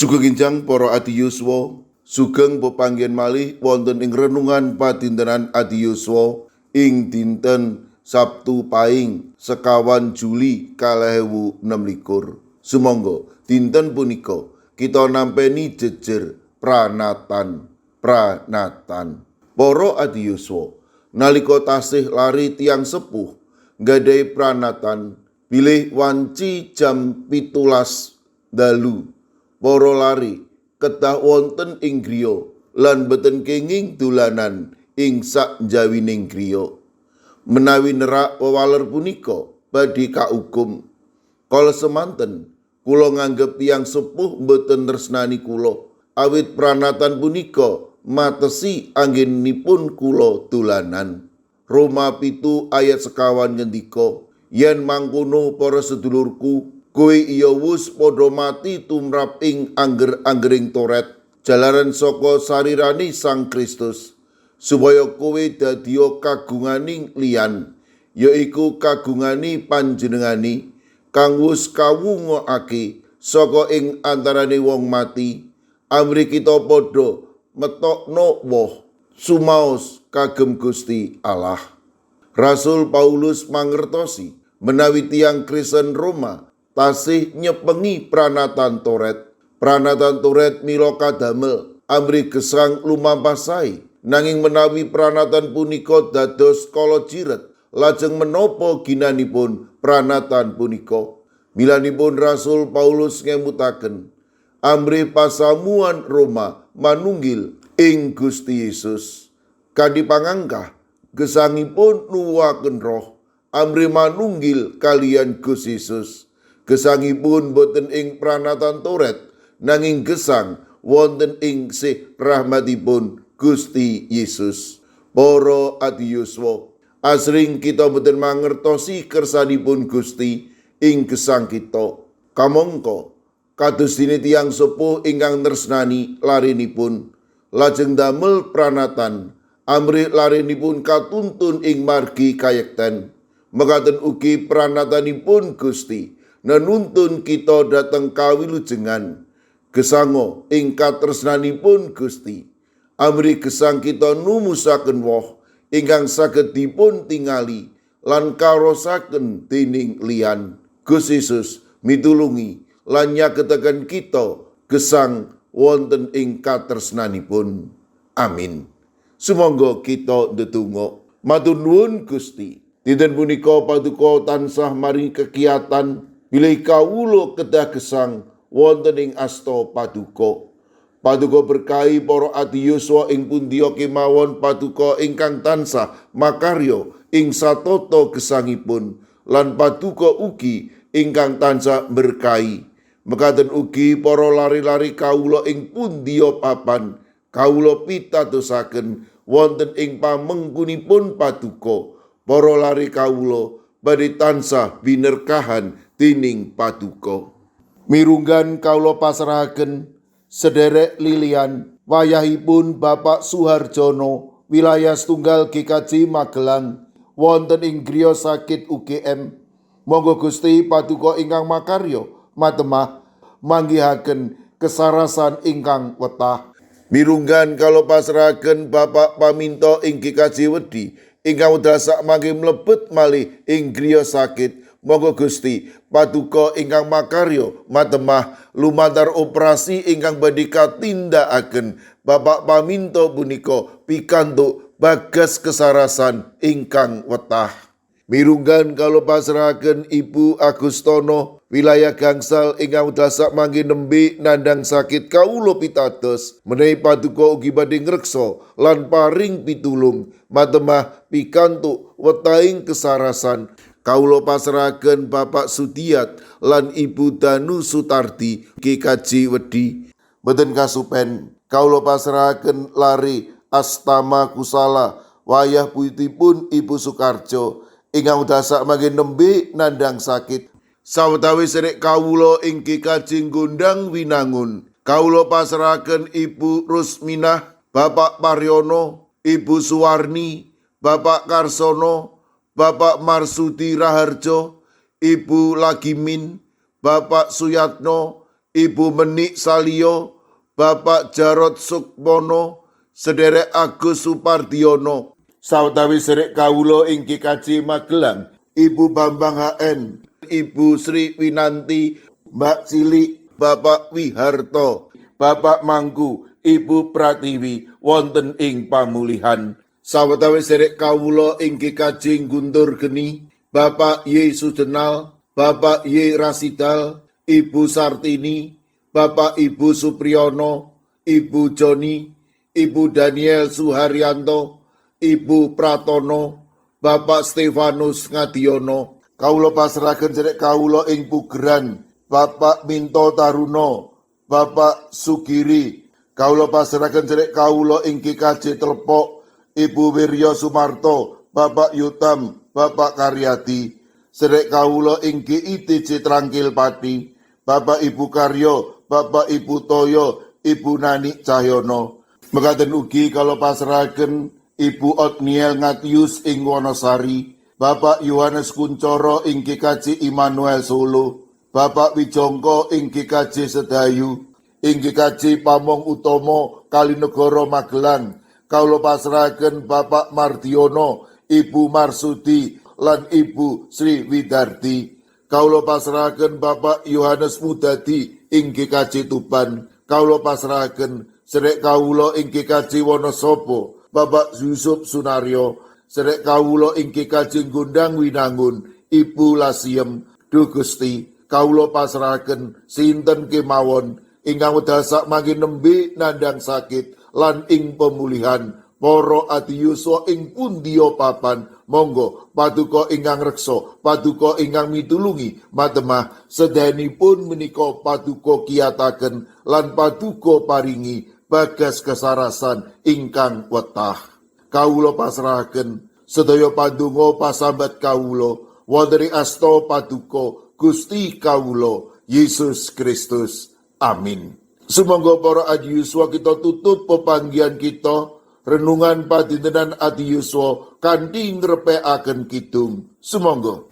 Sugeng enjang para adi yuswa, sugeng pepanggihan malih wonten ing renungan padintenan adi yuswa ing dinten Sabtu Paing 24 Juli 2026. Sumangga dinten punika kita nampeni jejer pranatan pranatan. Para adi yuswa, nalika tasih lari tiyang sepuh nggadahi pranatan bilih wanci jam 17 dalu. Para lari kedah wonten ing griya lan boten kenging dolanan ing saknjawining griya. Menawi nerak wewaler punika badhe kaukum. Kala semanten kula nganggep tiyang sepuh boten tresnani kula, awit pranatan punika matesi anggenipun kula dolanan. Roma 7 ayat 21 ngendika, yen mangkono para sedulurku, kowe iya wus padha mati tumrap ing angger-anggering Toret jalaran saka sarirane Sang Kristus, supaya kowe dadiya kagunganing liyan, yaiku kagungane panjenengane kang wus kawungake saka ing antarane wong mati, amrih kita padha metokno woh sumaos kagem Gusti Allah. Rasul Paulus mangertosi menawi tiyang Kristen Roma tasih nyepengi pranatan Toret. Pranatan Toret mila kadamel amrih gesang lumampah sae, nanging menawi pranatan punika dados kala jiret, lajeng menapa ginanipun pranatan punika? Milanipun Rasul Paulus ngemutaken amrih pasamuan Roma manunggil ing Gusti Yesus. Kanthi pangangkah gesangipun nuwuhaken roh amrih manunggil kaliyan Gusti Yesus. Gesangipun boten ing pranatan Toret, nanging gesang wonten ing sih rahmatipun Gusti Yesus. Para adi yuswa, asring kita boten mangertosi kersanipun Gusti ing gesang kita. Kamangka kados dene tiyang sepuh ingkang tresnani larenipun, lajeng damel pranatan amrih larenipun katuntun ing margi kayekten. Mekaten ugi pranatanipun Gusti nenuntun kita dhateng kawilujengan. Gesango ing katresnanipun Gusti amrih gesang kita numusaken woh ingkang saged dipun tingali lan karosaken dening liyan. Gusti Yesus mitulungi lan nyagetaken kita gesang wonten ing katresnanipun. Amin. Sumangga kita ndedonga. Matur nuwun Gusti. Dinten punika paduka tansah maringi kegiatan bilih kawula kedah gesang wonten ing asta paduka. Paduka berkahi para adi yuswa ing pundi kemawon paduka ingkang tansah makarya ing satata gesangipun lan paduka ugi ingkang tansah berkahi. Mekaten ugi para lari-lari kawula ing pundi papan kawula pitadosaken wonten ing pamengkunipun paduka. Para lari kawula badhe tansah binerkahan dening paduka. Mirunggan kawula pasrahaken sederek Lilian wayahipun Bapak Suharjono wilayah setunggal GKJ Magelang wonten ing griya sakit UGM. Monggo Gusti paduka ingkang makarya matemah manggihaken kesarasan ingkang wetah. Mirunggan kawula pasrahaken Bapak Paminto ing GKJ Wedi ingkang wekdal sakmangke mlebet malih ing griya sakit. Monggo Gusti paduka ingkang makarya matemah lumantar operasi ingkang badhe katindakaken Bapak Paminto punika pikantuk bagas kesarasan ingkang wetah. Mirunggan kawula pasrahaken Ibu Agustono wilayah gangsal ingkang wekdal sakmangke nembe nandhang sakit kawula pitados menawi paduka ugi badhe ngreksa lan paring pitulung matemah pikantuk wetahing kesarasan. Kawula pasrahaken Bapak Sudiat lan Ibu Danu Sutardi GKJ Wedi. Boten kasupen kawula pasrahaken lari Astama Kusala wayah putipun Ibu Sukarjo ingkang wekdal sakmangke nembe nandhang sakit. Sawetawis sedherek kawula ing GKJ Gondang Winangun, kawula pasrahaken Ibu Rusminah, Bapak Paryono, Ibu Suwarni, Bapak Karsono, Bapak Marsudi Raharjo, Ibu Lagimin, Bapak Suyatno, Ibu Menik Salio, Bapak Jarod Sukmono, Sederek Agus Supardiono, sawetawis sederek kawula ing GKJ Magelang, Ibu Bambang HN, Ibu Sri Winanti, Mbak Cilik, Bapak Wiharto, Bapak Mangku, Ibu Pratiwi wonten ing pamulihan. Sawetawis sederek kawula ing GKJ Guntur Geni, Bapak Y Sujenal, Bapak Y Rasidal, Ibu Sartini, Bapak Ibu Supriyono, Ibu Joni, Ibu Daniel Suharyanto, Ibu Pratono, Bapak Stefanus Ngadiono. Kawula pasrahaken sederek kawula ing Pugeran, Bapak Minto Taruno, Bapak Sugiri. Kawula pasrahaken sederek kawula ing GKJ Telepok, Ibu Wiryo Sumarto, Bapak Yutam, Bapak Karyadi. Sederek kawula ing GITJ Trangkil Pati, Bapak Ibu Karyo, Bapak Ibu Toyo, Ibu Nani Cahyono. Mekaten ugi kawula pasrahaken Ibu Otniel Ngatius ing Wonosari, Bapak Yohanes Kuncoro ing GKJ Immanuel Solo, Bapak Wijongko ing GKJ Sedayu, ing GKJ Pamong Utomo Kalinegoro Magelang. Kawula pasrahaken Bapak Mardiono, Ibu Marsudi lan Ibu Sri Widardi. Kawula pasrahaken Bapak Yohanes Mudadi ing GKJ Tuban. Kawula pasrahaken sederek kawula ing GKJ Wonosobo, Bapak Yusuf Sunaryo. Sederek kawula ing GKJ Gondang Winangun, Ibu Lasiem. Duh Gusti, kawula pasrahaken sinten kemawon ingkang wekdal sakmangke nembe nandhang sakit lan ing pemulihan para adiyuswa ing pundiya papan. Monggo paduka ingkang reksa, paduka ingkang mitulungi matemah sedayanipun menika paduka kiyataken lan paduka paringi bagas kesarasan ingkang wetah. Kawula pasrahaken sedaya pandonga pasambat kawula wonten ing asta paduka Gusti kawula Yesus Kristus. Amin. Sumangga para adiyuswa kita tutup pepanggihan kita renungan padintenan adiyuswa kanthi ngrepekaken kidung. Sumangga.